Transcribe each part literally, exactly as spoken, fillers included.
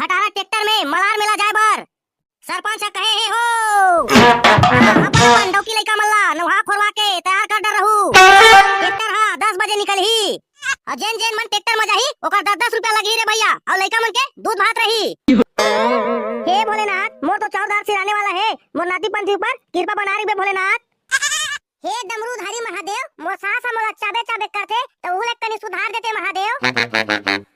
खटारा ट्रैक्टर में मलार मेला जाए बर। सरपंच ह कहे हे हो, अपन डौकी लइका मन ला नहा खोरवा के तैयार कर डर रहू। ट्रैक्टर हा दस बजे निकलही। अउ जेन जेन मन ट्रैक्टर म जाही, ओकर दस दस रुपया लगही रे भैया, अउ लइका मन के दूध भात रही। हे भोलेनाथ, मोर तो चाउर दार सिराने वाला हे, मोर नाती पंथी ऊपर कृपा बना रही बे भोलेनाथ। हे डमरूधारी महादेव, मोर सास ह मोला चाबे चाबे करथे, त उहू ले कनी सुधार देते महादेव।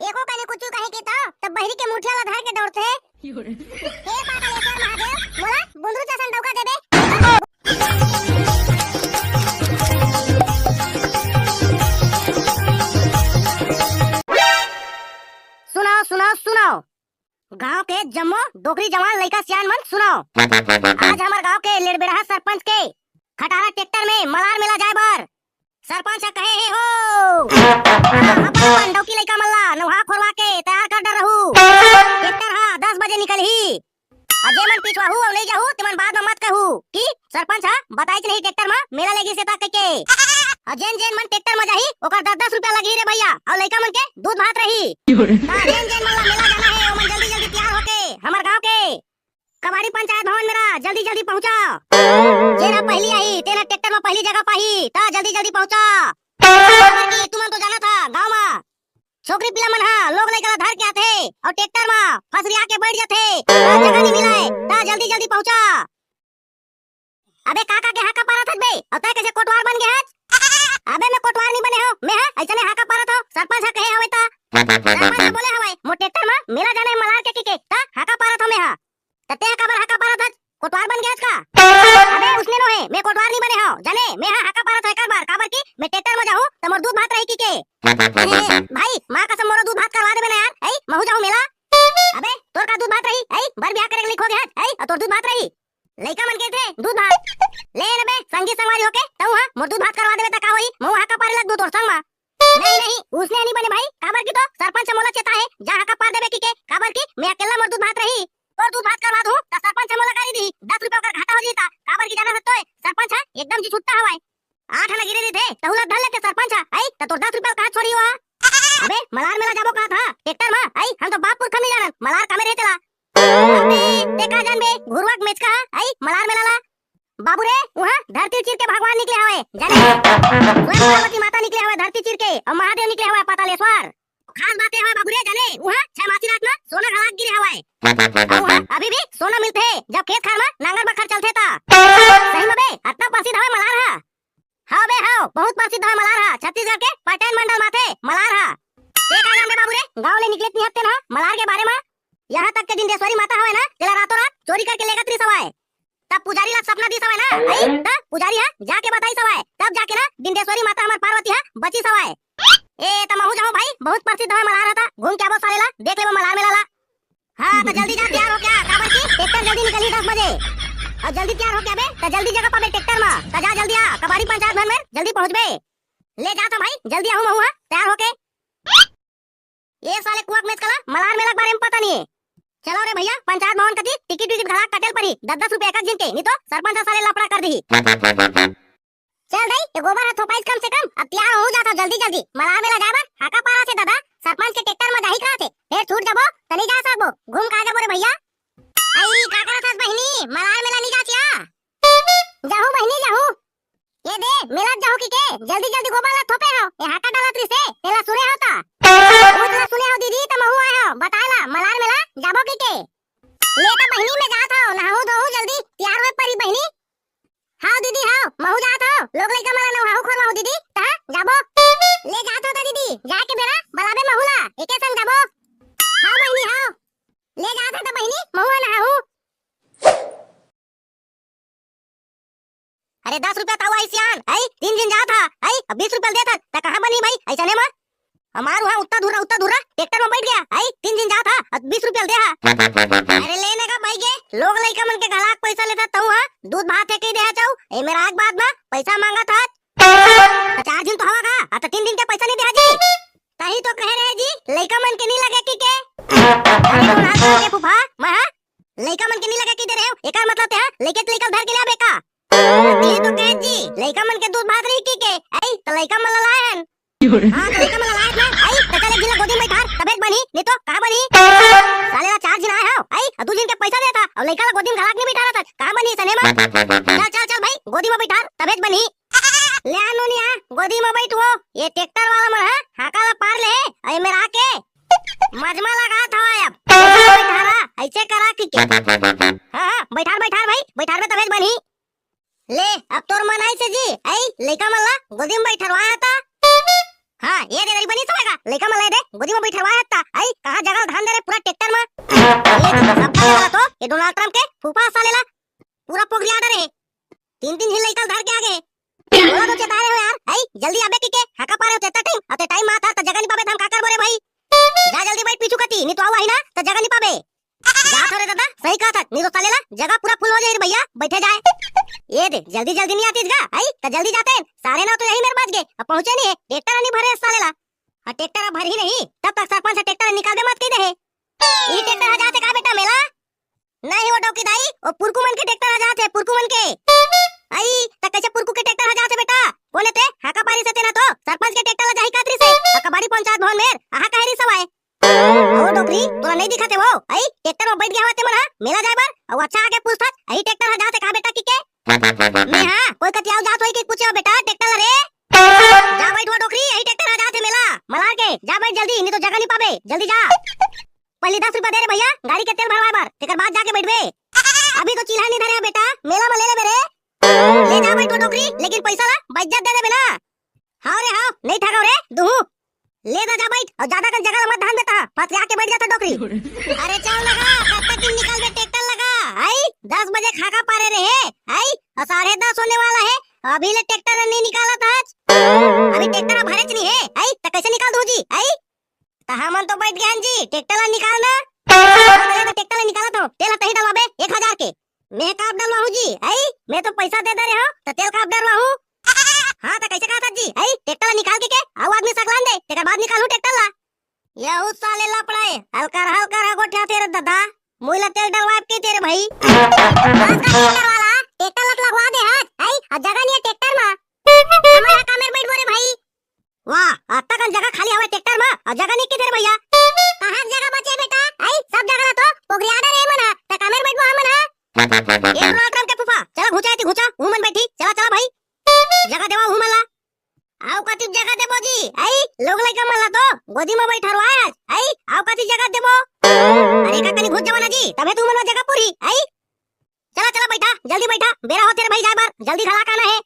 एको कनी कुछु कहे की त, त बहिरी के मुठिया ला धर के दौड़थे। हे पातालेश्वर महादेव, मोला गुंदरू जसन डौका देबे। सुनाओ, सुनाओ, सुनाओ। गांव के जम्मो डोकरी जवान लइका सियान मन सुनाओ। आज हमर गांव के लेड़बेड़हा सरपंच के खटारा ट्रैक्टर में मलार मेला जाए बर सरपंच ह कहे हे हो, अपन अपन डौकी लइका मन ला नहा खोरवा के तैयार कर डर रहू। ट्रैक्टर हा दस बजे निकलही। अउ जे मन पिछवाहू अउ नइ जाहू, ते मन बाद म मत कहू कि सरपंच ह बताइच नहीं ट्रैक्टर म मेला लेगिस हे त कहिके। अउ जेन जेन मन ट्रैक्टर म जाही, ओकर दस दस रुपया लगही रे भैया, अउ लइका मन के दूध भात रही। त जेन जेन मन ला मेला जाना हे, ओमन जल्दी जल्दी तैयार होके हमर गांव के कबाड़ी पंचायत भवन मेरा जल्दी जल्दी पहुंचा। जेन ह पहिली आही, तेन ह ट्रैक्टर म पहिली जगह पाही, त जल्दी जल्दी पहुंचा। काबर कि तुमन तो जानत ह, गांव म छोकरी पिला मन ह लोग लइका ला धर के आथे अउ ट्रैक्टर म फसरिया के बैठ जाथे, त जगह नइ मिलय, त जल्दी जल्दी पहुंचा। अबे का का के हाका पारत हस बे? अउ तैं कइसे कोटवार बन गे हस? अबे मैं कोटवार नइ बने हंव, मैं ह अइसने हाका पारत हंव, सरपंच ह कहे हवय त। सरपंच ह बोले हवय, मोर ट्रैक्टर म मेला जाना हे मलार के कहिके, त हाका पारत हंव मैं ह। त तैं ह काबर हाका पारत हस? कोटवार बन गे हस का? अबे उसने नोहे, मैं कोटवार नइ बने हंव, जाने, मैं ह हाका पारत हंव एकर बर, काबर कि मैं ट्रैक्टर म जाहूं त मोर दूध भात रही कहिके। भाई, मां कसम मोरो दूध भात करवा देबे ना यार, अई, महूं जाहूं मेला। अबे, तोर का दूध भात रही, अई, बर बिहाव करे के लइक हो गे हस, अई, अउ तोर दूध भात रही। लइका मन के थे दूध भात। ले न बे, संगी संगवारी होके, तहूं ह मोर दूध भात करवा देबे त का होही? महूं हाका पारे लगहूं तोर संग म। नहीं, नहीं, उसने नइ बने भाई, काबर कि तो सरपंच ह मोला चेता हे, जा हाका पार देबे कहिके, काबर कि मैं अकेल्ला मोर दूध भात रही। तोर दूध भात करवा दूं, त सरपंच ह मोला गारी दिही, दस रुपया ओकर घाटा हो जही त, काबर कि जाना हस तोय, सरपंच ह एकदम जी छुट्टा हवय। आठ आना गिरे रहिथे, तहूं ला धर लेथे सरपंच ह, अई, त तोर दस रुपया कहां छोड़ही ओ ह? अबे, मलार मेला जाबो कहत ह, ट्रैक्टर म, अई, हम तो बाप पुरखा नइ जानन, मलार कामे रहिथे तेला। अबे, तैं का जानबे, घुरुवा के मेचका ह, अई, मलार मेला ला। बाबू रे, उहां धरती चीर के भगवान निकले हवय, जाने? स्वयं पार्वती माता निकले हवय धरती चीर के, अउ महादेव निकले हवय पातालेश्वर। खास बात ये हवय बाबू रे, जाने, उहां छह मासी रात म सोना घलाक गिरे हवय। अउ उहां अभी भी सोना मिलथे, जब खेत खार म नांगर बखर चलथे त। सही म बे, अतना प्रसिद्ध हवय मलार ह। हव बे, हव, बहुत प्रसिद्ध हवय मलार ह, छत्तीसगढ़ के पाटन मंडल म आथे मलार ह। तैं का जानबे बाबू रे, गांव ले निकले नइ हस तेन ह मलार के बारे म। यहां तक के डिंडेश्वरी माता हवय ना, तेला रातों रात चोरी करके लेगत रिहिस हवय। तब पुजारी ला सपना दिस हवय ना, अई, त पुजारी ह जाके बताइस हवय, तब जाके ना डिंडेश्वरी माता हमर पार्वती ह बचिस हवय। ए, त महूं जाहूं भाई, बहुत प्रसिद्ध हवय मलार ह, त घूम के आबो साले ला, देख लेबो मलार मेला ला। हां, त जल्दी जा, तैयार होके आ, काबर कि ट्रैक्टर जल्दी निकलही दस बजे। अउ जल्दी तैयार होके आबे, त जल्दी जगह पाबे ट्रैक्टर म। त जा जल्दी आ, कबाड़ी पंचायत भवन में जल्दी पहुंचबे। ले जात हंव भाई, जल्दी आहूं महूं ह, तैयार होके। ए साले कुआं के मेचका ला मलार मेला के बारे म पता नइ हे। चलो रे भैया, पंचायत भवन कती टिकट विकट घला कटे ल परही, दस दस रुपया एक एक झिन के, नइ तो सरपंच ह साले लफड़ा कर दिही। चल दई, ये गोबर ह थोपाइस कम से कम, अब तैयार हो जात हंव जल्दी जल्दी। मलार मेला जाए बर हाका पारत हे दादा, सरपंच के ट्रैक्टर म जाही कहत हे, फेर छूट जाबो, त नइ जा सकबो, घूम के आ जाबो रे भैया। अई, का करत हस बहिनी, मलार मेला नइ जात या? जाहूं बहिनी, जाहूं। ए दे, मेला जाहूं कहिके, जल्दी जल्दी गोबर ला थोपे हंव, ये हाका डालत रिहिसे, तेला सुने हंव त। ओ तेला सुने हंव दीदी, त महूं आए हंव, बताए ला, मलार मेला जाबो कहिके। ले त बहिनी, मैं जात हंव, नहाहूं धोहूं जल्दी, तैयार होए परी बहिनी। हाव दीदी, हाव, महूं जात हंव, लोग लइका मन ला नहाहूं खोरवाहूं दीदी, त हां, जाबो। ले जात हंव त दीदी, जाए के बेरा बलाबे महूं ला, एके संग जाबो। हाव बहिनी, हाव। ले जात हंव त बहिनी, महूं ह नहाहूं। अरे दस रुपया त अउ आही सियान, अई, तीन झिन जात हन, अई, अब बीस रुपया ल देत हस, त कहां बनही भाई, अइसने म? हमर उहां उत्ता धुर्रा, उत्ता धुर्रा, ट्रैक्टर म बइठ गे, अई, तीन झिन जात हन, अब बीस रुपया ल दे हस। अरे ले ने गा बइगे, लोग लइका मन के घलाक पइसा लेथस तहूं ह, दूध भात हे कहि दे हस अउ, ए मेर आए के बाद म पइसा मांगत हस। त चार झिन तो हवा गा, अ त तीन झिन के पइसा नइ दे हस जी। तहीं तो कहे रहेंव जी, लइका मन के नइ लगे कहिके। अरे कोन हाथ के फूफा, मैं ह लइका मन के नइ लगे कहि दे रहेंव, एकर मतलब तें ह लइके त लइका ल धर के ले आबे का? तें तो कहे जी, लइका मन के दूध भात रही कहिके, अई, त लइका मन ला लाए हन। हां, त लइका मन ला लाए हन ना, अई, त चल एक झिन ला गोदी म बइठार, तभे त बनही, नइ तो कहां बनही? साले ला चार चल चल चल भाई, गोदी म बइठार, तभेच बनही। ले आ नोनिया, गोदी म बइठ वो। ये ट्रैक्टर वाला मन ह हाका ला पार ले, अउ एमेर आके मजमा लगात हवय अब। बइठारा, अइसे करा कि के। हाँ हाँ, बइठार बइठार भाई, बइठारबे तभेच बनही। ले, अब तोर मन आइसे जी, अई लइका मन ला गोदी म बइठरवाय हता। हाँ, ये दे दरी बनी समय का, लइका मन ला ये दे गोदी म बइठरवाय हता। अई कहाँ जगह धान दे रे पूरा ट्रैक्टर म। ये दे, सब जगह ला तो ये डोनाल्ड ट्रंप के फूफा साले ला पूरा पोगरी आडर हे। तीन तीन झिन लइका ल धर के आगे। बोला तो चेताए रहे हो यार, अई जल्दी आबे कि के, हाका पारे हो तेता टाइम, अते टाइम मात हर त जगह नी पाबे त हम का करबो रे भाई। जा जल्दी बइठ पीछू कती, नी तो आऊ आही ना त जगह नी पाबे। जा थोरे दादा, सही कहत हस, नी तो साले ला जगह पूरा फुल हो जाही रे भइया, बइठे जाए। ये दे, जल्दी जल्दी नी आतिस गा, अई त जल्दी जाते, साढ़े नौ तो यही मेर बज गे, अब पहुँचे नी हे, ट्रैक्टर नी भरे साले ला। हाँ, ट्रैक्टर अब भरही नहीं, तब तक सरपंच ह ट्रैक्टर निकालबे मत कहि दे हे। ई ट्रैक्टर ह जाथे का बेटा मेला? नहीं वो डौकी दाई, वो पुरकू मन के ट्रैक्टर ह जाथे, पुरकू मन के। अई, त कइसे पुरकू के ट्रैक्टर ह जाथे बेटा? कोने ते? हाका पारी से तेना तो सरपंच के ट्रैक्टर ला जाही कात रिसे, आ कबाड़ी पंचायत भवन मेर, आहा कहे रिस हवय। ओ डोकरी, तोला नहीं दिखत हे वो? अई, ट्रैक्टर म बइठ गे हवय ते मन ह, मेला जाए बर, अउ अच्छा आगे पूछथस, अई ट्रैक्टर ह जाथे का बेटा कि के? मैं हाँ, कोई कति आऊ जात होही कि पूछे हो बेटा, ट्रैक्टर ला रे? जा बइठ वो डोकरी, अई ट्रैक्टर ह जाथे मेला, मलार के, जा बइठ जल्दी, नी तो जगह नी पाबे, जल्दी जा। पहली दस रुपया दे रे भइया, गाड़ी के तेल भरवाए बर, तेकर बाद जाके बइठबे। अभी तो चिल्हा नी धरे हे बेटा, मेला म ले लेबे रे। ले जा बइठ वो डोकरी, लेकिन पइसा ला बइज्जत दे देबे ना। हाव रे हाव, नहीं ठगव रे, दुहू। ले दा जा बइठ, अउ जादा कन जगह ला मत धान देता, फसलिया के बइठ जाता डोकरी। अरे चल लगा, कतका दिन निकालबे ट्रैक्टर लगा, अई दस बजे हाका पारे रहे, अई अउ साढ़े दस होने वाला हे, अभी ले ट्रैक्टर नहीं निकालत हस। अभी ट्रैक्टर भरेच नहीं हे, अई त कइसे निकाल दूँ जी, अई? त हमन तो बइठ गे हन जी, ट्रैक्टर ला निकाल ना। हाँ, त ले तो ट्रैक्टर ला निकालत हँव, तेल ह तहीं डलवाबे, एक हजार के। मैं काब डलवाहूँ जी, अई? मैं तो पइसा दे दे रहे हँव, त तेल काब डलवाहूँ? हाँ, त कइसे कहत हस जी, अई? ट्रैक्टर ला निकाल के, के आऊ आदमी सकलान दे, तेकर बाद निकालहूँ ट्रैक्टर ला। यहू साले लफड़ा हे, हल्कर हल्कर ह गोठियाथे रे ददा, मुई ला तेल डलवाए के तेरे भाई। बस का ट्रैक्टर वाला, ट्रैक्टर ला तो लगवा दे हस, अई? अउ जगह नहीं हे ट्रैक्टर म। हमन ह कामेर बइठबो रे भाई। वाह, अतका कन जगह खाली हवय ट्रैक्टर म, अउ जगह नहीं किथे रे भइया? कहाँ जगह बचे बेटा? अई, सब जगह ला तो पोगरिया डरे हे मन ह, त कामेर बइठबो हमन ह। ए डोनाल्ड ट्रंप के फूफा, चला घुचा एती घुचा, उहू मन बइठी, चला चला भाई। जगह देवा उहू मन ला। आऊ कति जगह देबो जी? अई, लोग लइका मन ला तो गोदी म बइठरवाए हस। अई, आऊ कति जगह देबो? अरे का कनी घुच जावा ना जी, तभे तो उहू मन ला जगह पूरी। अई, चला चला बइठा, जल्दी बइठा, बेरा होथे रे भाई जाए बर, जल्दी घला काना हे।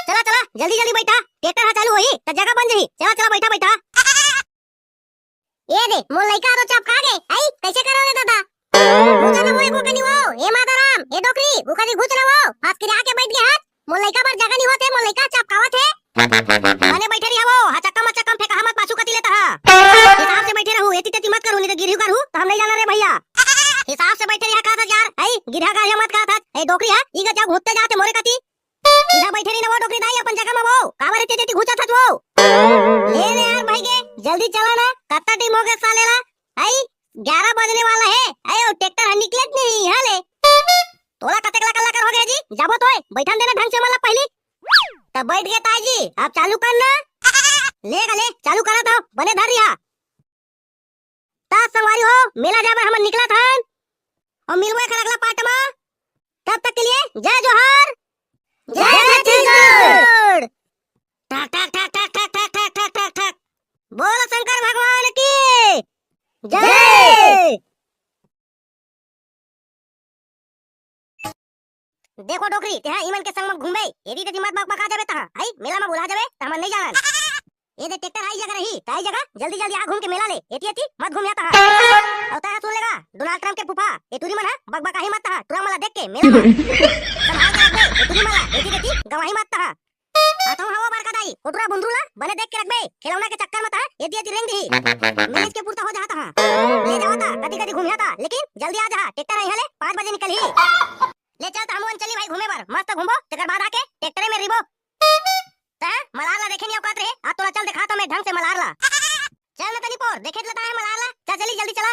चला चला, जल्दी जल्दी बइठा, ट्रैक्टर ह चालू होही त जगह बन जही। चला चला बइठा बइठा। ए दे, मोर लइका तो चपका गे। अई, कइसे करो रे ददा? घुचा ना वो, एको कनी वो, ए माताराम, ए डोकरी, वो कनी घुच ना वो, फसकिरिया के बइठ गे हस। मोर लइका बर जगह नहीं होत हे, मोर लइका चपकावत हे। बने बइठे रही वो, हा चक्का म चक्का म फेंका, हा मत पाछू कती लेता हा। हिसाब से बइठे रहू, एती तेती मत करू, नहीं तो गिरहू करहू, त हम नहीं जाना रे भइया। हिसाब से बइठे रही, हा कहत हस यार, अई, गिरहा गारिया मत कहत हस, ए डोकरी हा, ई गा जब घुटते जाथे मोरे कती। सीधा बइठे रही ना वो डोकरी दाई अपन जगह म वो, काबर एती तेती घुचत हस वो? ले रे यार भाई के, जल्दी चला ना, कत्ता टाइम हो गे साले ला। अई, ग्यारह बजने वाला हे, अई, वो ट्रैक्टर ह निकलेच नहीं, हाँ ले। तोला कतेक लकर लकर हो गे जी, जाबो तो, बइठन देना ढंग से मला पहली। त बइठ गे ताई जी, अब चालू कर ना। ले गा ले, चालू करा तो, बने धर रिहा। त संगवारी हो, मेला जाए बर हमन निकलत हन। अउ मिलबो एक अगला part म। तब तक के लिए जय जोहार। जय छत्तीसगढ़। ठक, ठक, ठक, ठक। बोल शंकर भगवान की जय। जय। देखो डोकरी, तेहा इमन के संग म घूमबे, एदी तेदी मत बकबका जाबे तहां, हई, मेला म भुला जाबे, त हमन नइ जानन। ए दे ट्रैक्टर आई जगह रही, त आई जगह, जल्दी जल्दी आ घूम के मेला ले, एती एती मत घूम जाता हा। अउ तहां सुन लेगा, डोनाल्ड ट्रंप के फूफा, ए टूरी मन हा, बकबकाही मत तहां, टूरा मन ला देख के मेला म। संभाल के रखबे, ए टूरी मन ला, एती एती गवाही मत तहां। आ तो हवा बरका दाई, ओ टूरा बुंदरू ला, बने देख के रखबे, खिलौना के चक्कर म तहां, एती एती रेंग दिही। मैनेज के पुरता हो जाता हा। ले जावा ता, कदी कदी घूम जाता, लेकिन जल्दी आ जा, ट्रैक्टर आई हले, पाँच बजे निकलही। ले चल त हमू मन चली भाई घूमे बर, मस्त घूमबो, तेकर बाद आके ट्रैक्टरे में रिबो। तैं मलार ला देखे नहीं औकात रहे, आज तोला चल देखा तो मैं ढंग से मलार ला। चल न तनी पोर, देखे लेता है मलार ला, चल चली जल्दी चला।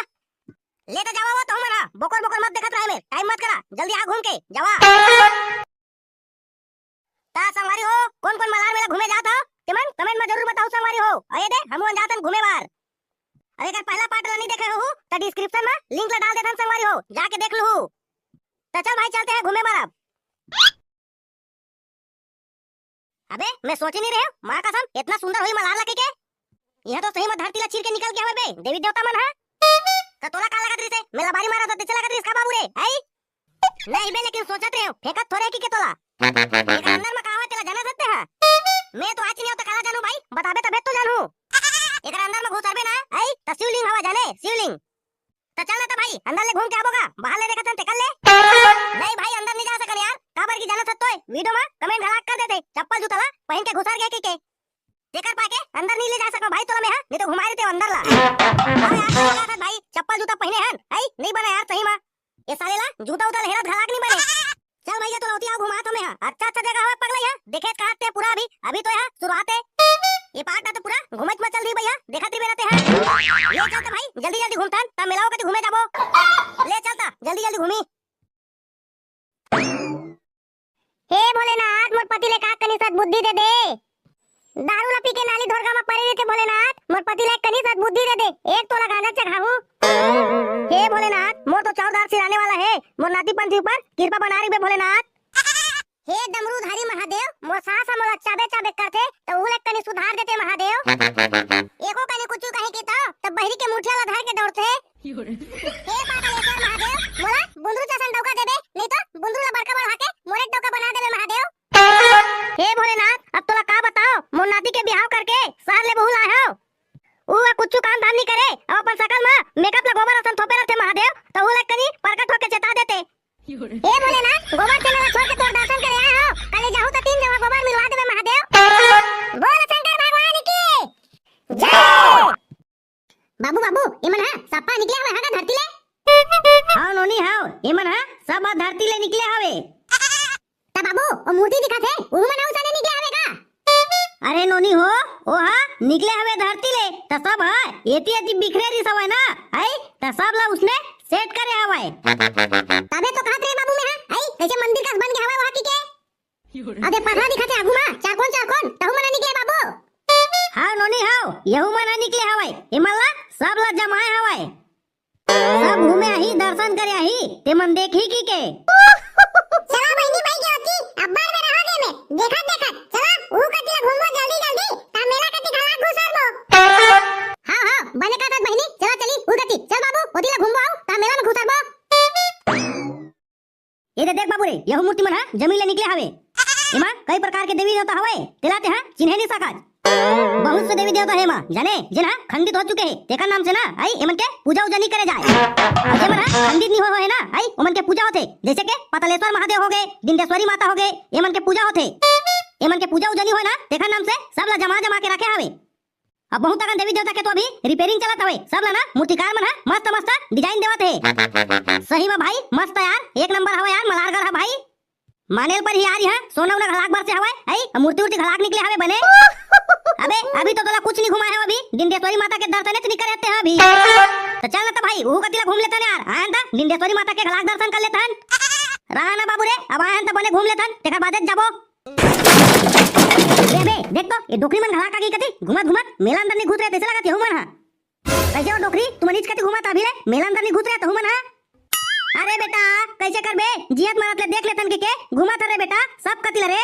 ले त जावा वो तो मना, बोकर बोकर मत देखत रहे मेर, टाइम मत करा, जल्दी आ घूम के, जावा। ता संगवारी हो, कौन कौन मलार मेला घूमे जात हो, तेमन कमेंट में जरूर बताओ संगवारी हो। अरे दे, हमू मन जातन घूमे बार। अरे अगर पहला पार्ट ला नहीं देखे हो, तो डिस्क्रिप्शन में लिंक ला डाल देथन संगवारी हो, जाके देख लू। तो चल भाई, चलते हैं घूमे बर अब। अबे, मैं सोचे नहीं रहे, माँ कसम, इतना सुंदर होई मलार लगे के। यह तो सही में धरती ला चीर के निकल गया हवे बे, देवी देवता मन हा। त तोला का लगत रहिसे? मैं लबारी मारत हों तेचे लगत रहिस का बाबू रे? आई? नहीं बे, लेकिन सोचत रहे, फेंकत थोरे कि के तोला। एकर अंदर में का होय तेला जाना सकते हैं? मैं तो आज नहीं होता काला जानू भाई, बताबे तबे तो जानू। एकर अंदर में घुसरबे ना, आई? त शिवलिंग हवा जाने, शिवलिंग। त चल ना त भाई, अंदर ले घूम के आबो गा, बाहर ले देखत हन तेकर ले। नहीं भाई, अंदर नहीं जा सकन यार, काबर की जानत हस तोय, वीडियो में कमेंट घलाक कर देते, चप्पल जूता ला पहिन के घुसर गए के, के। तेकर पाके अंदर नहीं ले जा सको भाई तोला मैं, हाँ? नहीं तो घुमा देते अंदर ला। अरे यार, का बात है भाई, चप्पल जूता पहिने हन, आई? नहीं बना यार सही में। ये साले ला जूता उता लहरत घलाक नहीं बने। चल भैया, तोला उती आओ घुमात हमें, हाँ। अच्छा अच्छा जगह हवे पगला, यहाँ देखे कहाँ ते पूरा अभी, अभी तो यहाँ शुरुआत है। ये पार्ट ना तो पूरा घूमत में चल दी भैया, देखत रही बेरा ते, हाँ। ले चल त भाई, जल्दी जल्दी घूमथन, त मेला कति घूमे जाबो। ले चल त, जल्दी जल्दी घूमी। हे भोलेनाथ, मोर पति ले का कनी सद्बुद्धि दे दे। दारू ला पी के नाली धोरगा म परे रहिथे भोलेनाथ, मोर पति ले कनी सद्बुद्धि दे दे। एक तोला गांजा चघाहूं। हे भोलेनाथ, मोर तो चाउर दार सिराने वाला हे, मोर नाती पंथी ऊपर कृपा बना रहिबे भोलेनाथ। हे डमरूधारी महादेव, मोर सास ह मोला चाबे चाबे करथे, त उहू ले कनी सुधार देते महादेव। एको कनी कुछु कहे की त, त बहिरी के मुठिया ला धर के दौड़थे। हे पातालेश्वर महादेव, मोला बुंदरू जसन डौका देबे, नहीं तो बुंदरू ला बड़का बड़वा के मोरे डौका बना देबे महादेव। हे भोलेनाथ, अब तोला का बताओ, मोर नाती के बिहाव करके सहर ले बहू लाए हव। ऊ ह कुछु काम धाम नहीं करे, अउ अपन सकल म मेकअप ला गोबर असन थोपे रथे महादेव, त उहू ला कनी प्रकट होके चेता देते। हे भोलेनाथ, गोबर चेला ला छोड़ के तोर दर्शन करे आए हव, काले जाहू त तीन जगह गोबर मिलवा देबे महादेव। बोल शंकर भगवान की जय। बाबू, बाबू, एमन ह सप्पा निकले हवे हा का धरती ले? हाव नोनी हाव, एमन ह सब ह धरती ले निकले हवे। त बाबू, ओ मूर्ति दिखत हे, उहू मन ह उसने निकले हवे का? अरे नोनी हो, ओ ह निकले हवे धरती ले, त सब ह एती एती बिखरे रिस हवय ना, हई? त सब ला उसने सेट करे हवय। तभे तो कहत रहे बाबू मैं ह, हई? कइसे मंदिर कस बन गे हवय ओ ह कि के? अबे पथरा दिखत हे आगू मा, चारकोन चारकोन, तहू मन निकले बाबू। हाव नोनी हाव, यहू मन निकले हवय, एमन ला सब ला जमाए हवय। सब घूमे आही, दर्शन करे आही, ते मन देखही कि के। चला बहिनी भाई के ओती, अब्बड़ बेरा हो गे में, देखत देखत, चला ऊ कति ला घूमबो जल्दी जल्दी, ता मेला कति घला घुसरबो। हाव हाव, बने कहत बहिनी, चला चली ऊ कति, चल बाबू, ओती ला घूमबो आऊ, ता मेला में घुसरबो। ए दे देख बाबू रे, यहू मूर्ति मन ह जमीन ले निकले हवे। एमा कई प्रकार के देवी देवता हवय, तेला तेहा चिन्हे नइ सकस। बहुत से देवी देवता हे एमा, जाने, जेन ह खंडित हो चुके हे, तेकर नाम से ना, आई, एमन के पूजा उजा नइ करे जाय। अउ जेमन ह खंडित नइ होय हे ना, आई, ओमन के पूजा होथे, जइसे के पातालेश्वर महादेव हो गे, डिंडेश्वरी माता हो गे, एमन के पूजा होथे। एमन के पूजा उजा नइ होय ना, तेकर नाम से सब ला जमा जमा के रखे हवे। अब बहुत अकन देवी देवता के तो अभी रिपेयरिंग चलत हवे, सब ला ना मूर्तिकार मन ह मस्त मस्त डिजाइन देवत हे। सही में भाई मस्त यार, एक नंबर हवय यार मलारगढ़ ह भाई। मानेल पर ही यार, इहाँ सोना उना घलाक बरसे हवय, हई? मूर्ति उर्ति घलाक निकले हवे बने। अबे अभी तो तोला कुछ नहीं घुमाए हव, अभी डिंडेश्वरी माता के दर्शन च नहीं करे हते अभी। त चल ना त भाई, उहू कति ला घूम लेथन यार, आयन त डिंडेश्वरी माता के घलाक दर्शन कर लेथन। रहा ना बाबू रे, अब आयन त बने घूम लेथन, तेकर बादे जाबो। ए बे, देख तो, ये डोकरी मन घलाक आगे कति घूमत घूमत मेला अंदर नहीं घुस रहे, तइसे लगत यहू मन ह। कइसे हो डोकरी, तुमन इच कति घूमत अभी ले, मेला अंदर नहीं घुस रहे तहू मन ह? अरे बेटा, कइसे करबे, जियत मरत ले देख लेथन के, के घूमत हरे बेटा, सब कति ल रे।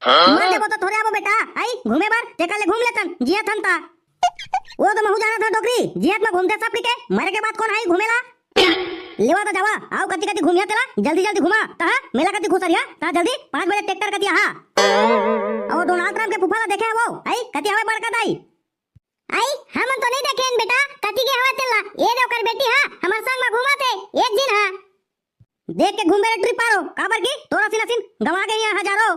मर जाबो तो थोरे आबो बेटा, आई घूमे बर, तेकर ले घूम लेथन, जियत हन ता। ओ तो महू जानत हन डोकरी, जियत म घूमथे सब के, मरे के बाद कोन आई घूमे ला? लेवा त जावा, आऊ कति कति घूमिया तेला, जल्दी जल्दी घुमा, तहा मेला कति घुसरिया, तहा जल्दी पाँच बजे ट्रैक्टर कति आहा। अउ डोनाल्ड ट्रम्प के फूफा ला देखे हवो, आई कति हवे बड़का दाई? आई, हमन तो नहीं देखे हन बेटा, कति के हवय तेला, ये दे ओकर बेटी हा, हमर संग म घूमत हे, एक दिन हा। देख के घूमबे रे टुरी पारो, काबर की तोर असिन असिन गंवा गे इहाँ हजारों।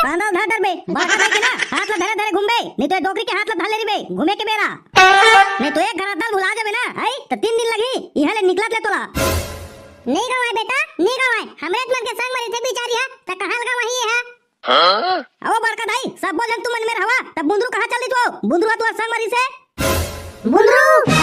कांदा ल धर डरबे, बड़का दाई के ना, हाथ ला धरे धरे घूमबे, नहीं तो ये डोकरी के हाथ ला धर ले रिबे, घूमे के बेरा। नहीं तो एक घरा दल भुला जाबे ना, आई, त तीन दिन लगही, इहाँ ले निकलत ले तोला। नहीं गंवाय बेटा, नहीं गंवाय, हमरेच मन के संग म रहिथे बिचारी हा, त कहाँ ल गंवाही ये हा? अवो बड़का दाई, सब्बो झन तुमन मेर हवा, त बुंदरू कहाँ चल दिस वो? बुंदरू ह तुहर संग म रिहिसे? बुंदरू!